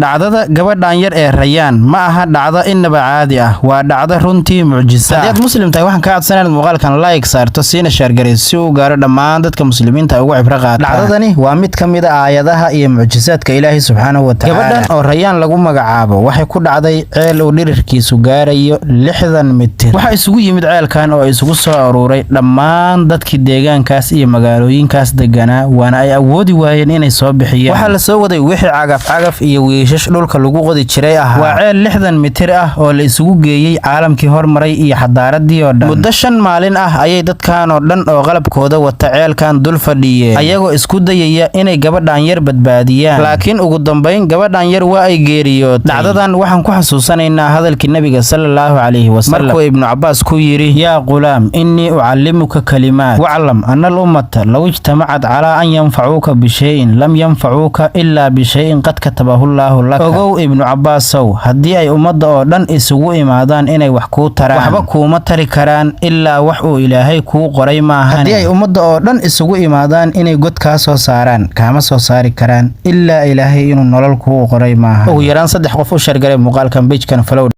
Dhacdada gabadhan yar ee Rayaan ma aha dhacdo inaba caadi ah, waa dhacdo runtii mucjiso ah. Haddii aad Muslim tahay, waxaan kaa codsanaya inaad muuqaalkan like saarto, siina share garayso, si uu gaaro dhammaan dadka Muslimiinta ay ugu cibro qaataan. Dhacdadani waa mid ka mid ah aayadaha iyo mucjisaadka Ilaahay subxaanahu wa tacaala. Gabadhan oo Rayaan lagu magacaabo waxay ku dhacday ceel uu dhirirkiisu gaarayo 60 mitir. Waxaa isugu yimid ceelkan oo isugu soo aruuray dhammaan dadkii deegaankaas iyo magaalooyinkaas deganaa, waana ay awoodi waayeen inay soo bixiyaan. Waxaa la soo waday wixii cagaf cagaf iyo wiishash dhulka lagu qodi jiray ahaa. Waa ceel 60 mitir ah oo la isugu geeyey caalamkii hormaray iyo xadaaradii oo dhan. Muddo 5 maalin ah ayay dadkan oo dhan oo qalabkooda wata ceelkan dul fadhiyeen, ayagoo isku dayaya inay gabadhan yar badbaadiyaan, laakiin ugu dambayn gabadhan yar waa ay geeriyootay. Dhacdadan waxaan ku xasuusanaynaa hadalkii Nabiga sallallahu calayhi wasallam markuu Ibnu Cabaas ku yidhi: "Yaa ghulaam, innii ucallimuka kalimaat, waclam ana alummata low ijtamacad calaa an yanfacuuka bishayin lam yanfacuuka ilaa bishayin qad katabahu llaahu laka." Ogow, Ibnu Cabaasow, haddii ay ummadda oo dhan isugu imaadaan inay wax kuu taraan, waxba kuuma tari karaan ilaa wax uu Ilaahay kuu qoray maahan. Haddii ay ummadda oo dhan isugu imaadaan inay god kaa soo saaraan, kaama soo saari karaan ilaa Ilaahay inuu nolol kuu qoray maahan. Ugu yaraan saddex qof u share garay muuqaalkan, page-kan follow.